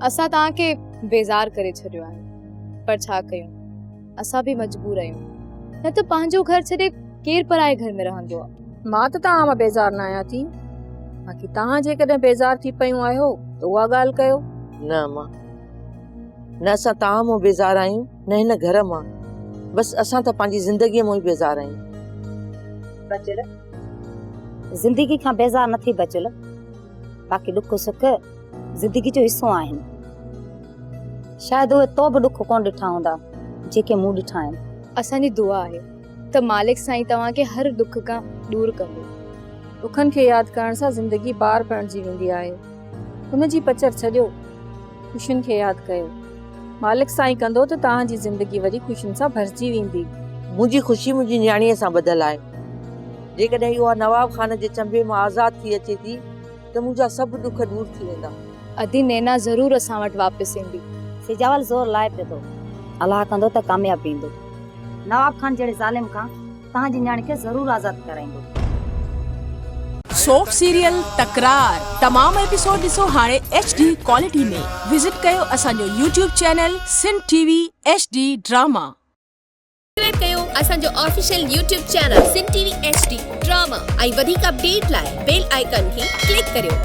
اسان توهان کي بيزار ڪري ڇڏيو آهي پر ڇا ڪيون اسان به مجبور آهيون نه ته پنهنجو گهر ڇڏي ڪير پرائي گهر ۾ رهندو آهي. مان ته توهان مان بيزار نه آهيان ٿي باقي توهان جيڪڏهن بيزار ٿي پيون آهيو ته اها ڳالهه ڪيو. نه امان نه اسان توهان مان بيزار آهيون نه هن گهر مان بس اسان ته پنهنجي زندگيء مان ئي بيزار آهيون. بچل زندگي کان بيزار نه ٿي بچل باقي ڏک سک زندگي جو حصو آهن. شايد اهي تو به ڏک ڪونه ڏٺا هوندا جيڪي مون ڏٺا آهن. اسان جي دعا آهي ته مالڪ سائين توهان کي هر ڏک کان ڏور ڪندو. ڏکن کي ياد ڪرڻ سان زندگي بار بڻجي ويندي آهي. ان جي پچر ڇڏيو، خوشين کي ياد ڪيو. مالڪ سائين ڪندو ته توهان جي زندگي وري خوشين سان ڀرجي ويندي. منهنجي خوشي منهنجي نياڻيء سان ٻڌل آهي. جيڪڏهن اها نواب خان جي چنبي مان آزاد ٿي اچي ٿي ته منهنجا سڀ ڏک ڏور ٿي ويندا. ادي نينا ضرور اسان وٽ واپس ايندي. سجاول زور لائي پيو ٿو. الله ڪندو ته ڪامياب ويندو. نواب خان جهڙي ظالم کان توهان جي نياڻي کي ضرور آزاد ڪرائيندو. سوپ سيريل تڪرار تمام ايپيسوڊ ڏسو هاڻي ايڇ ڊي ڪوالٽي ۾ وزٽ ڪيو اسان جو YouTube channel Sindh T V H D drama. Subscribe ڪيو اسان جو official YouTube channel Sindh T V H D drama ۽ وڌيڪ اپڊيٽ لاء بيل آئيڪان کي ڪلڪ ڪريو.